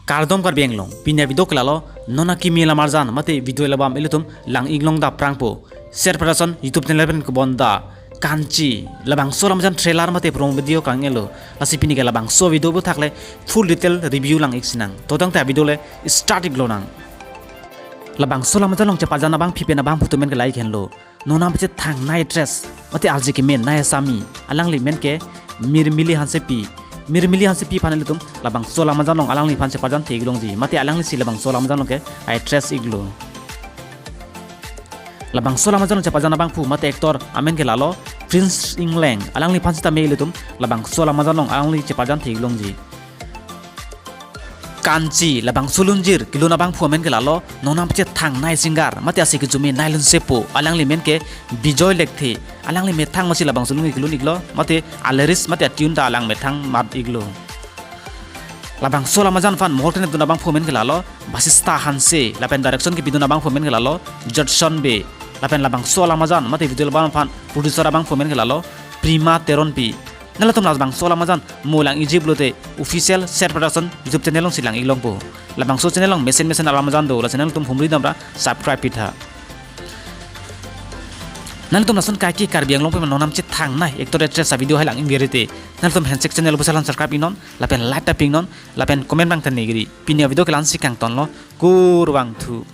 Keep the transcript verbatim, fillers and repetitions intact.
Kardom Karbi Anglong, pini avideo ke lalo, non akimi alam arjan mate video alabam ilitum lang-ik longdam prangpo. Ser Production YouTube channel pen kebonda Kanchi, labangso alam arjan trailer mate promo video kang-elo. Lasi pini ke labangso video aputhak le full detail review lang-ik sinang. To tangte avideo le start-ik lonang. Labangso alam arjan along cheparjan abangpi pen abangphu atum amen ke lahai henlo. Non nangpachethang nai actress mate arje kemen nai asami, alangli amen ke Mirmili Hansepi. Mirmili Hansepi aphan ilitum labangso alam arjan along alangliphan cheparjan the-ik longji mate alanglisi labangso alam arjan along ke actress-iklo. Labangso alam arjan along cheparjan abangphu mate actor amen ke lalo Prince Ingleng, alangliphan sitame ilitum labangso alam arjan along alangli cheparjan the-ik longji. Kanchi, labangso lunjir kelun abangphu amen ke lalo, non nangpachethang nai singer mate ase kejume nai lunsepo, alangli amen ke Bijoy Lekthe. Alangli methang masi labangso lunjir kelun-iklo mate a-lyrics mate a-tune ta alang methang mat-iklo. Labangso alam arjan aphan mohor tenetdun abangphu amen ke lalo Basista Hanse, lapen direction kepidun abangphu amen ke lalo Judson Bey, lapen labangso alam arjan mate video alabam aphan producer abangphu amen ke lalo Prima Teronpi. Nanglitum labangso alam arjan mo lang-ikji pulote official Ser Production YouTube channel alongsi lang-ik longpo. Labangso channel along mesen mesen alam arjan do, la channel atum humri damra subscribe pitha. Nanglitum lason kaike Karbi Anglong pen non nangpachethang nai actor actress avideo hai lang-ik berete, nanglitum handshake channel pusalan subscribe-iknon, lapen like ta pi-iknon, lapen comment bang than negri. Pini avideo ke la-ansi kangtonlo, kurvangthu.